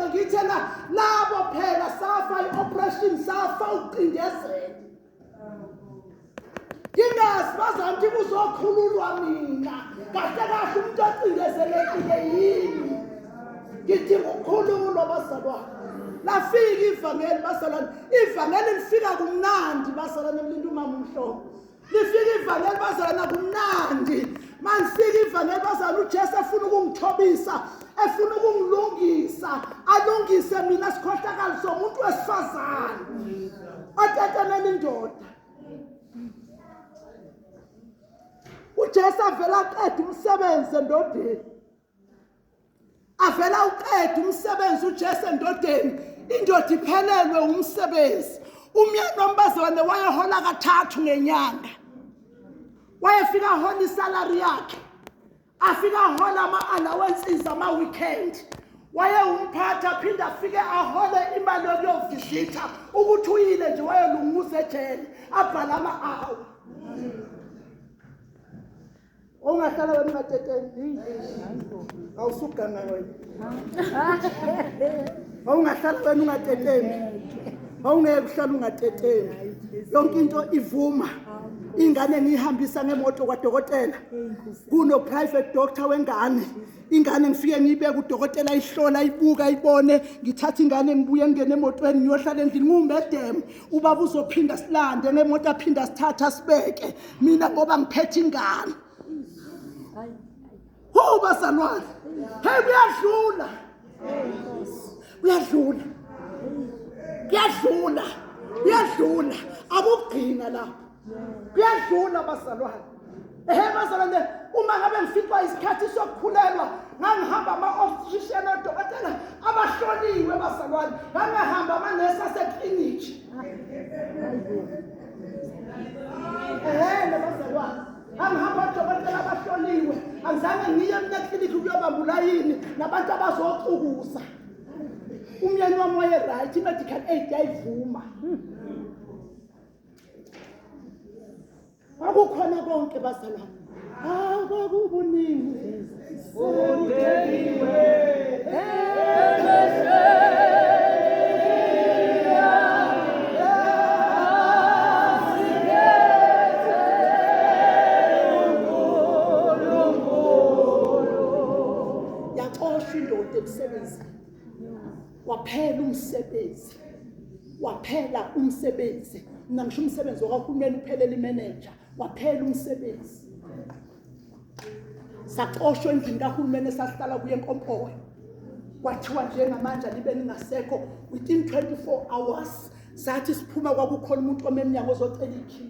Ngithi na labo phela safa i-operation, safa ukucindezela. Ngingazi bazanti kuzokhululwa mina. Kahle kahle umuntu ocindezelekile yini? Ngidinga ukukhululwa bazalwane. Lafika ivangeli bazalwane, ivangeli lifika kumnandi bazalwane, mlinda umama umhlophe. Lifika ivangeli bazalwane kumnandi. Manifika ivangeli bazalwane, uJesu efuna ukungithobisa, efuna ukungilungisa, alungise mina sikhohlakali somuntu wesifazane otetemela indoda. UJesu avela aqeda umsebenzi endodeni, avela uqeda umsebenzi uJesu endodeni, indoda iphelelwe umsebenzi. Umyeni wambazalwane wayehola kathathu ngenyanga, wayefika ahola isalary yakhe, afika ahola ama-allowances ama-weekend, wayewumphathi, aphinde afike ahole imali yokuyovisitha ukuthi uyile nje wayolunguza ejele, abhale ama-hour. Ungahlala wena ungateteni, awusuganga wena. Awungahlala wena ungatetemi, awungeke uhlale ungatetemi. Yonke into ivuma. Ingane ngiyihambisa ngemoto kwadokotela, kuno private doctor wengane. Ingane ngifike ngiyibeke, udokotela ayihlola, ayibuka, ayibone. Ngithatha ingane ngibuye ngingene emotweni, ngiyohlala endlini ngumedem. Ubaba uzophinda silande ngemoto, aphinda sithatha sibeke mina ngoba ngiphethe ingane. Ho bazalwane, hey, kuyadlula, kuyadlula, kuyadlula, kuyadlula, akugcina lapho, kuyadlula bazalwane. Ehe bazalwane, uma ngabe ngificwa isikhathi sokukhulelwa, ngangihamba ama-obstetrician, odokotela abahloliwe bazalwane, ngangahamba amanesi aseklinikhi. Ehene bazalwane, angihamba odokotela abahloliwe, angizange ngiye mina eklinikhi ukuyobamba ulayini nabantu abazocukuza. Umyeni wami waye-right, i-medical aid yayivuma, kwakukhona konke bazalwane. Ah, kwakubuningi Udeliwe. Yaxoshwa indoda emsebenzini, waphela umsebenzi, waphela umsebenzi. Mina ngisho umsebenzi wakahulumeni uphelela imanager, waphela umsebenzi. Saxoshwa endlini kahulumeni esasihlala kuye enkompowe, kwathiwa njengamanje alibe ningasekho within 24 hours. Sathi siphuma kwakukhona umuntu ome emnyango ozocela ikhiye.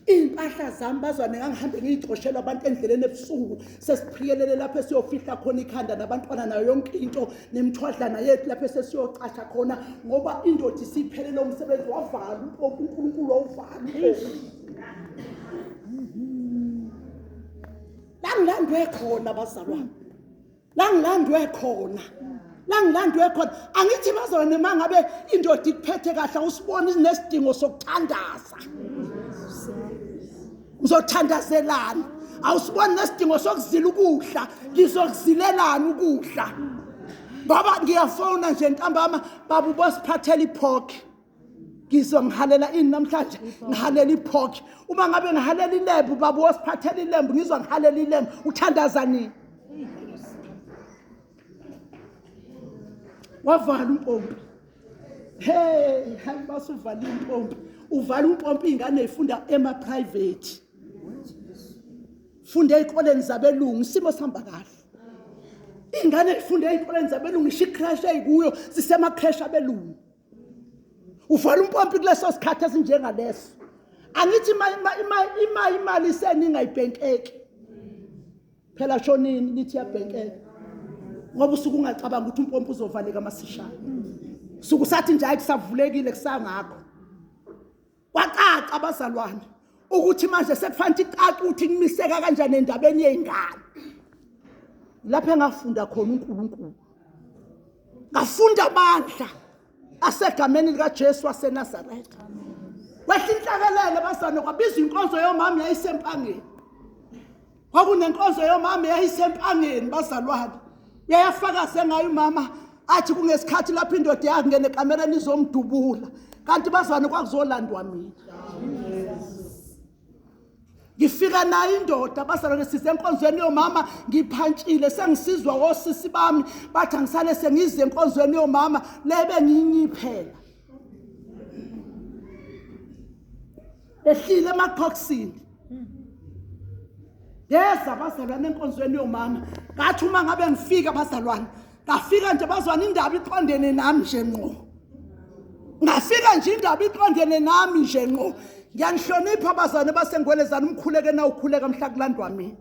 Iy'mpahla zami bazwane ngangihambe ngiyixoshela abantu endleleni ebusuku, sesiphiyelele lapho esiyofihla khona ikhanda nabantwana nayo yonke into nemithwadlana yethu lapho esesiyocasha khona, ngoba indoda isiphelele umsebenzi, wavala umpompi, uNkulunkulu wawuvala umpompi. La ngilandwe khona bazalwane, la ngilandwe khona, la ngilandwe khona. Angithi bazalwane, uma ngabe indoda ikuphethe kahle, awusiboni nesidingo sokuthandaza. Ngizothandazelani? Awusiboni nesidingo sokuzila ukudla. Ngizokuzilelani ukudla? Ngoba ngiyafona nje ntambama, baba ubosiphathela ipork. Ngizwa ngihalela ini namhlanje? Ngihalela ipork. Uma ngabe ngihalela ilembu, baba wosiphathela ilembu, ngizwa ngihalela ilembu. Uthandaza nini? Wavala umpompi. Hey, hayi, basuvala umpompi, uvala umpompi. Ingane ifunda ema private, funda ey'koleni zabelungu, isimo sihamba kahle. Ingane ifunda ey'koleni zabelungu, isho icrash eyikuyo sisema-crash abelungu. Uvala umpompi kuleso sikhathi esinjengaleso. Angithi ima imali iseningayibhenkeki phela, shonini nithi iyabhenkeka, ngoba usuke ungacabanga ukuthi umpompi uzovaleka masishane. Suke usathi nje hayi, kusavulekile kusangakho. Kwacaca abazalwane ukuthi manje sekufanele icace ukuthi kumiseka kanjani endabeni yey'ngane. Lapho engafunda khona uNkulunkulu, ngafunda amandla asegameni likaJesu waseNazaretha. Kwehla inhlekelele bazane, kwabizwa inkonzo yomama, yayisempangeni. Kwakunenkonzo yomama eyayisempangeni bazalwane. Uyayafakaze ngayo umama athi kungesikhathi lapho indoda yakungena ekamereni izomdubula. Kanti bazalwane kwakuzolandwa mina. Ngifika nayo indoda bazalwane sisenkonzweni yomama ngiphantshile sengisizwa osisi bami bathi angisale sengize enkonzweni yomama lebe nginyiphela. Ehlile emaqhoksini. Yeza bazalwane enkonzweni yomama. Ngathi uma ngabe ngifika bazalwane, ngafika nje bazwana indaba iqondene nami nje ngqo. Ngafika nje indaba iqondene nami nje ngqo. Ngiyanihlonipha bazalwane basengwelezana umkhuleke na ukhuleka mhla kulandwa mina.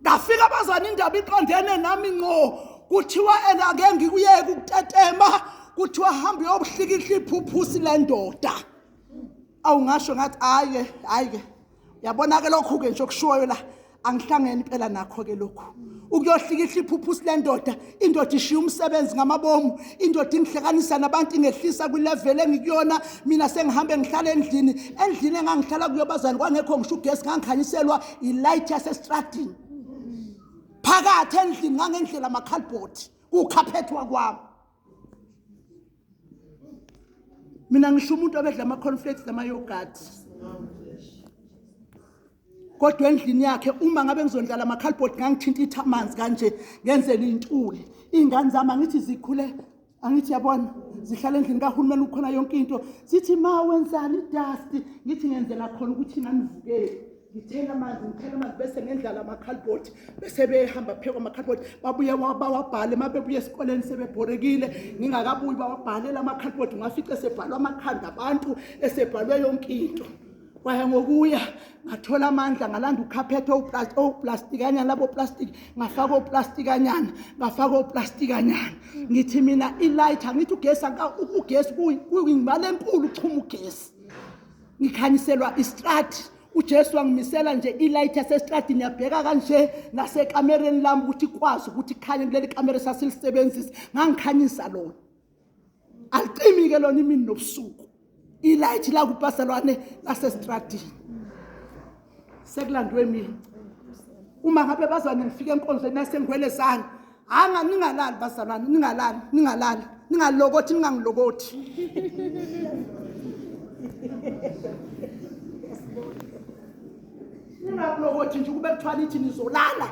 Ngafika bazalwane indaba iqondene nami ngqo. Kuthiwa ena ake ngikuyeke ukutetema, kuthiwa hamba uyobuhlikihla iphuphusi lendoda. Awungasho ngathi hayi ke, hayi ke. Yabona ke lokhu ke nje okushoyo la angihlangene impela nakho ke lokhu. Ukuyohlikihla iphuphusi lendoda, indoda ishiya umsebenzi ngamabomu, indoda ingihlekanisa nabantu ingehlisa kwilevel engikuyona, mina sengihambe ngihlala endlini, endlini engangihlala kuyo bazali kwangekho ngisho ugesi ngangikhanyiselwa ilight yasestradini. Phakathi endlini ngangendlela amakhalibhothi, kukhaphethwa kwami. Mina ngisho umuntu obedla ama-cornflakes nama-yogurt. Kodwa endlini yakhe uma ngabe ngizondlala ama-cardboard ngangithintitha amanzi kanje ngenzele intuli. Iy'ngane zami angithi zikhule angithi yabona zihlala endlini kahulumeni kukhona yonke into. Zithi ma wenzani idust ngithi ngenzela khona ukuthi inganivukeli. Ngithela amanzi ngithela amanzi bese ngendlala ama-cardboard bese behamba phekwa ama-cardboard babuye bawabhale uma bebuye esikoleni sebebhorekile ngingakabuyi bawabhalela ama-cardboard ungafica esebhalwa amakhanda abantu esebhalwe yonke into. Kwaya ngokuya ngathola amandla ngalanda ukhaphethe owuplastikanyana labo plastic ngafaka oplastikanyana ngafaka oplastikanyana ngithi mina ilighter ngithi ugesi ugesi kuyimali enkulu uchuma ugesi ngikhanyiselwa istrati uJesu wangimisela nje ilight yasestradini yabheka kanje nasekamereni lami ukuthi ikwazi ukuthi ikhanye kuleli kamera esasilisebenzisa ngangikhanyisa lona alicimi ke lona imini nobusuku ilight la kubhasalwane lasestradini sekulandwe mina uma ngabe bazalwane ngifike enkonzweni yasengwelezane anga ningalali bazalwane ningalali ningalali ningalokothi ningangilokothi ningakulokothi nje ukube kuthiwa nithi nizolala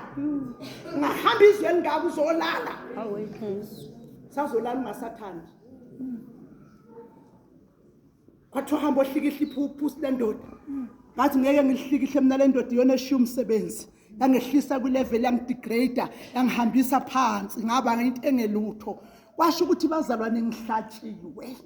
ngahamba izwe elingaka uzolala sazolala ungasathandi kwathiwa hamba ohlikihla iphuphu lendoda ngathi ngeke ngilihlikihle mina le ndoda iyona eshiya umsebenzi yangehlisa kwilevel yangidegrade yangihambisa phansi ngaba into engelutho kwasho ukuthi bazalwane ngihlatshiwe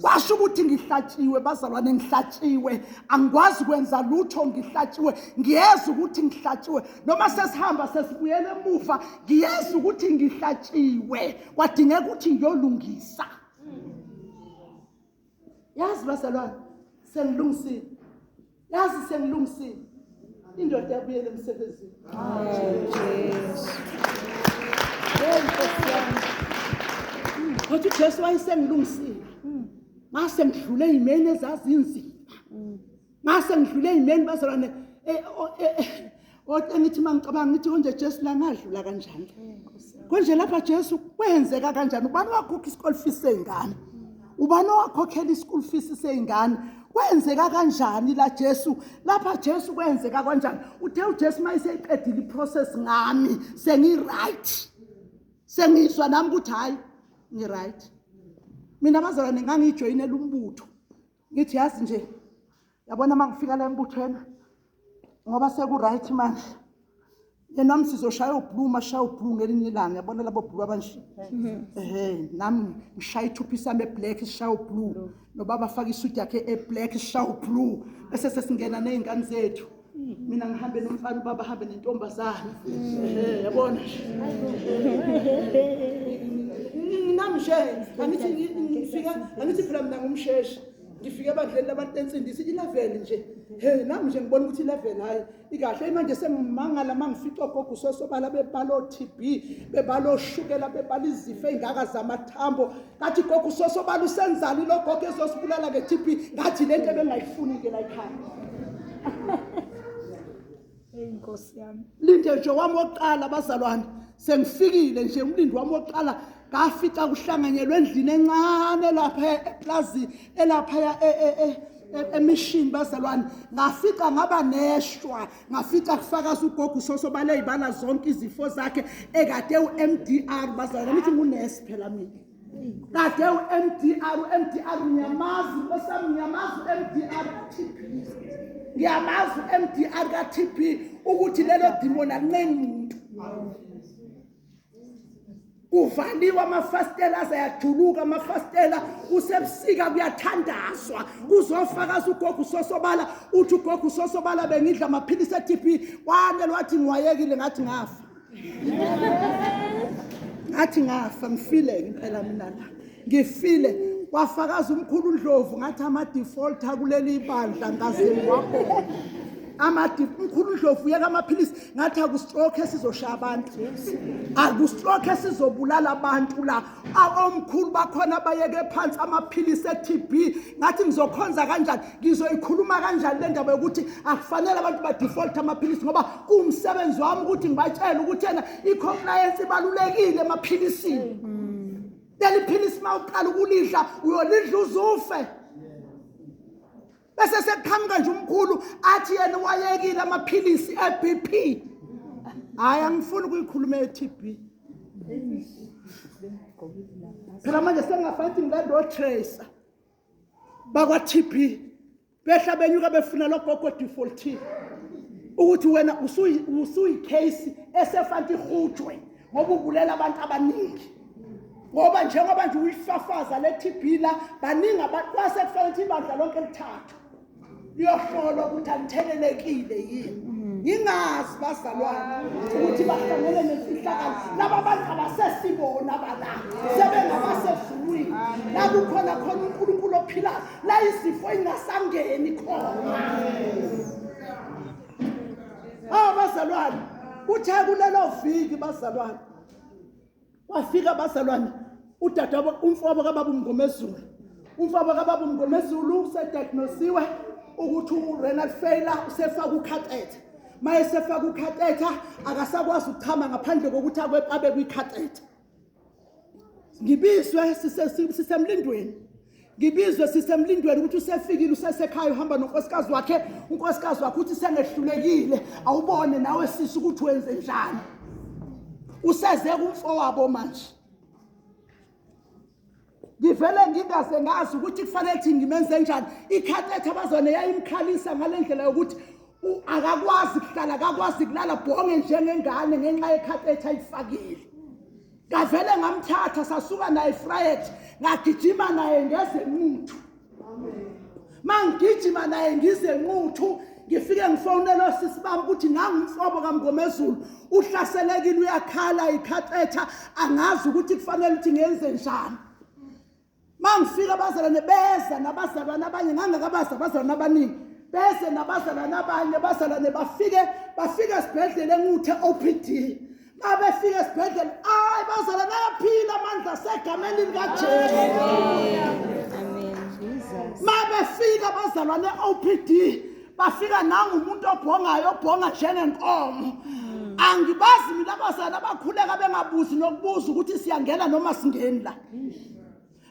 kwasho ukuthi ngihlatshiwe bazalwane ngihlatshiwe angikwazi kwenza lutho ngihlatshiwe ngiyeza ukuthi ngihlatshiwe noma sesihamba sesibuyela emuva ngiyeza ukuthi ngihlatshiwe kwadingeka ukuthi ngiyolungisa yazi bazalwane sengilungisile yazi sengilungisile indoda yabuyela emsebenzini kodwa uJesu wayesengilungisile ngase ngidlule ey'meni ezazinzima ngase ngidlule ey'meni bazalwane engithi uma ngicabanga ngithi konje Jesu la ngadlula kanjani konje lapha Jesu kwenzeka kanjani ubani wakhokha isikole fees sey'ngane ubani owakhokhela i-school fees sey'ngane kwenzeka kanjani la Jesu lapha Jesu kwenzeka kanjani uthe uJesu uma eseyiqedile i-process ngami sengi-right sengizwa nami ukuthi hhayi ngi-right mina bazalwane ngangiyijoyinela umbutho ngithi yazi nje yabona uma ngifika la embuthweni ngoba seku-right manje yena nami sizoshaya oblue mashaya oblue ngelinye ilanga yabona labo blue abanje ehe nami ngishaya ithuphi sami eblack sishaya oblue nobaba afaka isuit yakhe eblack sishaya oblue bese sesingena nezingane zethu mina ngihambe nomfana ubaba ahambe nentombazane ehe yabona nami nje angithi ngifika angithi phela mina ngumsheshi ngifike ebandleni labantu bensindisi ilevel nje he nami nje ngibona ukuthi ilevel hayi ikahle manje sengimangala mangifica ogogo sosobala bebala o-TB bebala oshukela bebala izifo ey'ngaka zamathambo ngathi gogo usosobala usenzani lo gogo ezosibulala nge-TB ngathi le nto ebengayifuni-ke la ekhaya Inkosi yami. Linde nje wami wokuqala bazalwane, sengifikile nje umlindi wami wokuqala ngafica kuhlanganyelwe endlini encane lapha eplazi elapha emishini bazalwane, ngafica ngaba neshwa, ngafica kufakaza ugogo usosobale ibala zonke izifo zakhe ekade uMDR bazalwane, ngithi ngunesi phela mina. Kade uMDR, uMDR ngiyamazi nkosami, ngiyamazi uMDR ka-TB, ngiyamazi uMDR ka-TB ukuthi lelo dimoni alincengi muntu. Kuvaliwe amafasitela aze ayajuluka amafasitela, kusebusika kuyathandazwa, kuzofakaza ugogo usosobala, uthi ugogo usosobala bengidla amaphilisi e-TB, wanele wathi ngiwayekile, ngathi ngafa. Ngathi ngafa, ngifile impela mina la, ngifile. Wafakaza umkhulu uNdlovu, ngathi ama-defaulter kuleli bandla ngaze ngiwabona. Umkhulu uNdlovu uyeka amaphilisi, ngathi akustroke esizoshaya abantu, akustroke esizobulala abantu la. Omkhulu bakhona bayeke phansi amaphilisi e-TB. Ngathi ngizokhonza kanjani, ngizoyikhuluma kanjani le ndaba yokuthi akufanele abantu ba-default amaphilisi, ngoba kuwumsebenzi wami ukuthi ngibatshele ukuthi yena i-compliance ibalulekile emaphilisini. Leli philisi uma uqala ukulidla uyolidla uzufe. Bese sekuqhamuka nje umkhulu athi yena wayekile amaphilisi e-BP. Hhayi, angifuni ukuyikhuluma e-TB. Phela manje sengingafanele ngilande o-tracer bakwa-TB behla benyuka befuna lo gogo defaultile ukuthi wena usuyi-case esefanele ihujwe ngoba ubulela abantu abaningi, ngoba njengoba nje uyifafaza le TB la baningi abantu, kwase kufanele ukuthi ibandla lonke lithathwe liyohlolwa ukuthi alithelelekile yini. Ngingazi bazalwane ukuthi bahlangene nemfihlakalo laba bantu abasesibona bala sebengabasezulwini, la kukhona khona uNkulunkulu ophilayo, la izifo ingasangeni khona. Ah bazalwane, kuthe kulelo viki bazalwane wafika bazalwane udadewabo umfowabo kababa uMngomezulu, umfowabo kababa uMngomezulu usediagnosiwe ukuthi u-renal failure, usefaka ucatheter. Maye sefaka ucatheter akasakwazi ukuchama ngaphandle kokuthi abe kwi-catheter. Ngibizwe sisemlindweni, ngibizwe sisemlindweni ukuthi usefikile, usesekhaya, uhamba nonkosikazi wakhe. Unkosikazi wakhe uthi sengehlulekile, awubone nawe sisi ukuthi wenze njani. Useze kumfowabo manje. Ngivele ngingaze ngazi ukuthi kufanele ukuthi ngimenze njani. Ikhatetha abazwane yayimkhalisa ngale ndlela yokuthi akakwazi kuhlala, akakwazi kulala, bhonge njengengane ngenxa yekhatetha ayifakile. Ngavele ngamthatha sasuka naye eFried, ngagijima naye ngezenquthu. Mangigijima naye ngizenquthu, ngifike ngifonela osisi bami ukuthi nangu umfowabo kaMngomezulu uhlaselekile, uyakhala ikhatetha, angazi ukuthi kufanele ukuthi ngenze njani. Mangifika abazalwane beza nabazalwane abanye, ngangakabazi abazalwane abaningi, beze nabazalwane abanye, abazalwane bafike esibhedlela eNquthe OPD. Babefika esibhedlela, ayi bazalwane ayaphila amandla asegameni likaJesu. Amen. Jesus. Mabefika abazalwane OPD, bafika nangu umuntu obhongayo, obhonga njengenkomo. Angibazi mina abazalwane abakhuleka bengabuzi nokubuza ukuthi siyangena noma singeni la.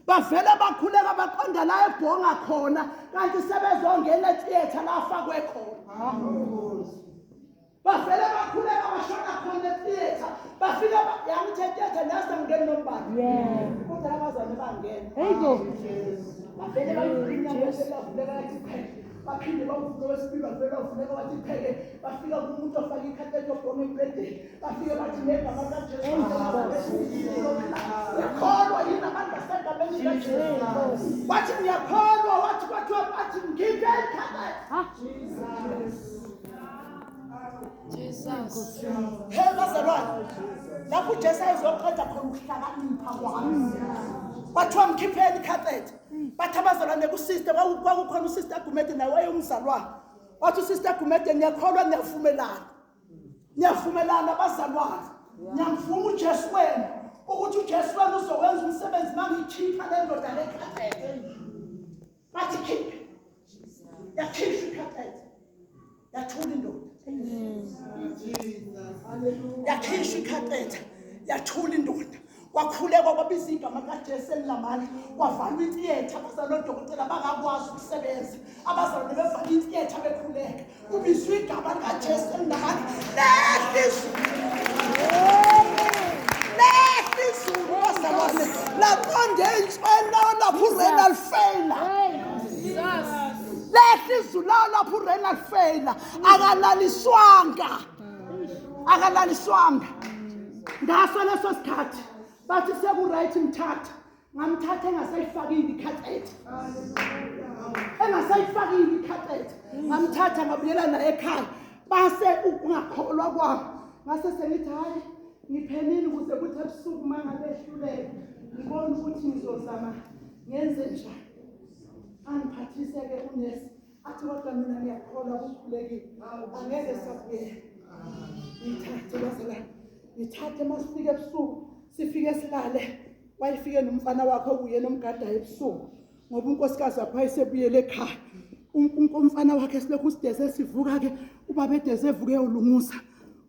Bavele bakhuleka baqonda la ebhonga khona, kanti sebezongena etheater la afakwe khona. Bavele bakhuleka bashona khona etheater, bafika yangithi etheater nasa ngene nombani. Kodwa abazalwane bangena. Hey go. Bavele bayivula iminyango yasebavuleka yathi pheke. Baphinde bawuvula owesibili, bavele bavuleka wathi pheke. Bafika kumuntu ofake ikhatheti obhonga embhedeni. Bafike bathi ngegama likaJesu. Uyakholwa yini abantu basegameni likaJesu? Wathi ngiyakholwa, wathi kwathiwa bathi ngiphe ikhatheti. Jesus. Hey bazalwane, lapho uJesu ayezoqeda khona ukuhlakanipha kwami. Kwathiwa mkhipheni ikhatheti. Bathi abazalwane kusister, kwakukhona usister Gumede naye wayengumzalwane. Wathi usister Gumede, niyakholwa niyavumelana. Niyavumelana bazalwane. Ngiyamvuma uJesu wenu ukuthi uJesu wenu uzowenza umsebenzi mangiyikhipha le ndoda le khathete. Bathi khiphe. Yakhishwa ikhathete. Yathula indoda. Yakhishwa ikhatetha, yathula indoda. Kwakhulekwa kwabiza igama likaJesu elilamandla, kwavalwa itiyetha, abazalwane odokotela bangakwazi ukusebenza, abazalwane bevala itiyetha bekhuleka, kubizwa igama likaJesu elilamandla, lehla izulu, lehla izulu bazalwane, laqonde ey'nsweni lawo lapho urenal failure, lehla izulu lawo lapho urenal failure, akalaliswanga, akalaliswanga ngaso leso sikhathi. Bathi seku-right, mthatha. Ngamthatha engasayifakile ikhathethi, engasayifakile ikhathethi. Ngamthatha ngabuyela naye ekhaya. Base ukungakholwa kwami, ngase sengithi hhayi, ngiphenile ukuze kuthi ebusuku uma ngabe ehluleka ngibone ukuthi ngizozama ngenze njani. Angiphathise-ke unesi, athi kodwa mina ngiyakholwa kukhulekile, angeke sabuyela. Ngithathe bazalwane, ngithathe. Masifike ebusuku, sifike silale, wayefike nomfana wakhe okuyena omgadayo ebusuku ngoba unkosikazi wakhe wayesebuyele ekhaya. Umfana wakhe silokhu sideze sivuka-ke, ubaba edeze evuke eyolunguza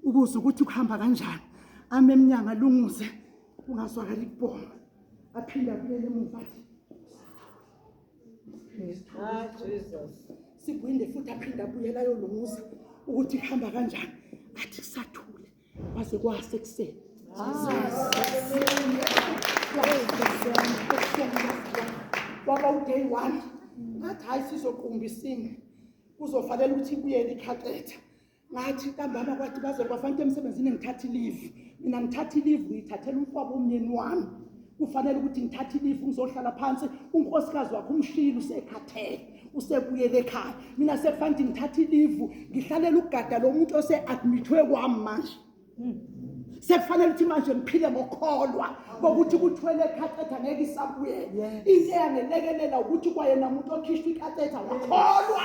ukuze ukuthi kuhamba kanjani, ame emnyango alunguze kungazwakali kubhonga, aphinde abuyele emuva athi sibuinde futhi, aphinde abuyela ayolunguza ukuthi kuhamba kanjani, athi kusathule kwaze kwase ekuseni. Kwaba u-day one, ngathi hhayi, sizoqumba isimo, kuzofanele ukuthi ibuyele ikhatetha. Ngathi ntambama kwathi baze kwafanele emsebenzini ngithathe i-leave. Mina ngithatha i-leave, ngiyithathela umfowabo umyeni wami, kufanele ukuthi ngithathe i-leave ngizohlala phansi. Unkosikazi wakhe umshiyile, usekhathele, usebuyele ekhaya. Mina sekufanele ukuthi ngithathe i-leave ngihlalele ukugada lo muntu ose-admithwe kwami. Manje sekufanele ukuthi manje ngiphile ngokholwa kokuthi kuthwele ikhatetha ngeke isabuyela. Into eyangelekelela ukuthi kwayena muntu okhishwa ikhatetha wakholwa.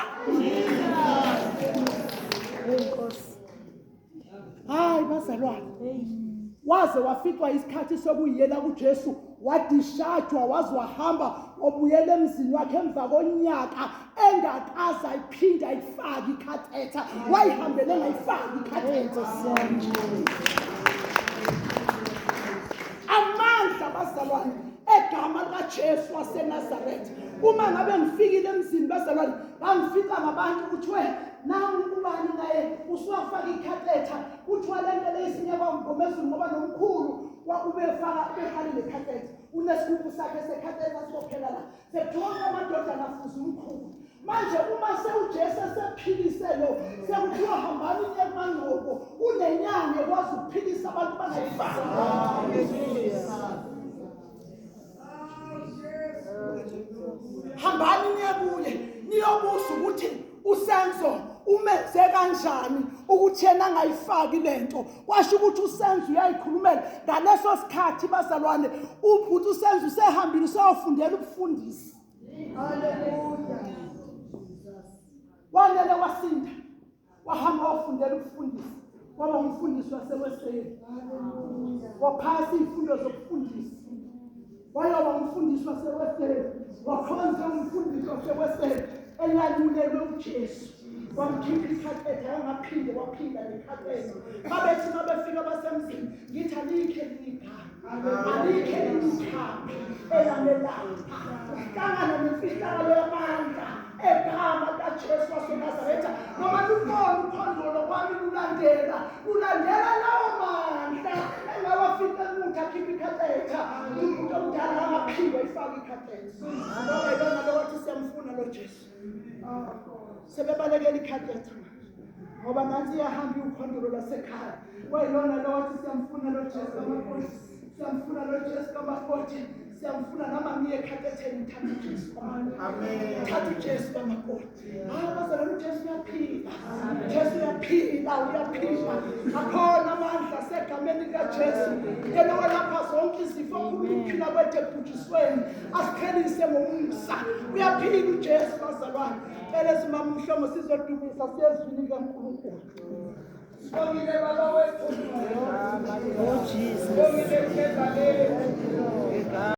Hayi bazalwane, waze waficwa isikhathi sokuyiyela kuJesu, wadishajwa, waze wahamba wabuyela emzini wakhe emva konyaka engakaze ayiphinde ayifake ikhatetha. Wayihambele engayifaki ikhatetha. Amandla bazalwane egama likaJesu waseNazaretha. Uma ngabe ngifikile emzini bazalwane, bangifica ngabantu, kuthiwe nangu ubani naye usuwafaka ikhatetha. Kuthiwa le nto leyisinye kwangomezulu ngoba nomkhulu ubefaka, ubeqale nekhatetha, unesigubhu sakhe sekhatetha sibophela la. Sekuthiwa amadodana afuza umkhulu. Manje uma sewuJesu esephilise lo, sekuthiwa hambani niye kuMangcobo, unenyanga ekwazi ukuphilisa abantu bangayifaki. Hambani niye kuye niyobuza ukuthi uSenzo umenze kanjani ukuthi yena angayifaki lento. Kwasho ukuthi uSenzo uyayikhulumela ngaleso sikhathi bazalwane. Ubhuti uSenzo usehambile, useyofundela ubufundisi. Wanele wasinda, wahamba wafundela ubufundisi, waba umfundisi waseWeseli, waphasa iy'fundo zobufundisi, wayoba umfundisi waseWeseli, wakhonza umfundisi waseWeseli elanyulelwe uJesu, wamkhipha ikhatetha, yangaphinde waphila nekhatetha. Babethi mabefika basemzini, ngithi alikho elinye igama, alikho elinye ikhambi elamelapha uhlangana nemfihlakalo yamandla egama likaJesu waseNazaretha. Noma lubona ukhondolo kwami lulandela, lulandela lawo mandla engawafica emuthi akhipha ikhatetha. Umuntu omdala angaphindwa ifake ikhatetha ngoba yilona lo wathi siyamfuna lo Jesu. Sebebalekela ikhatetha ngoba nansi iyahamba iwukhondolo lwasekhaya. Kwayilona lo wathi siyamfuna lo Jesu kamakoti, siyamfuna lo Jesu kamakoti, siyamfuna. Nama ngiye ekhathetheni, ngithatha uJesu. Amen. Thatha uJesu kamakoti. Hayi bazalwane, uJesu uyaphila, Jesu uyaphila, uyaphila. Akhona amandla asegameni likaJesu yena welapha zonke izifo, khulula ukuphila kwethu ekubhujisweni, asiqhelise ngomusa. Uyaphila uJesu bazalwane. Cela simama umhlomo, sizodumisa siyezwini likaNkulunkulu. Sibongile Baba wethu. Oh Jesus. Sibongile ithemba lethu.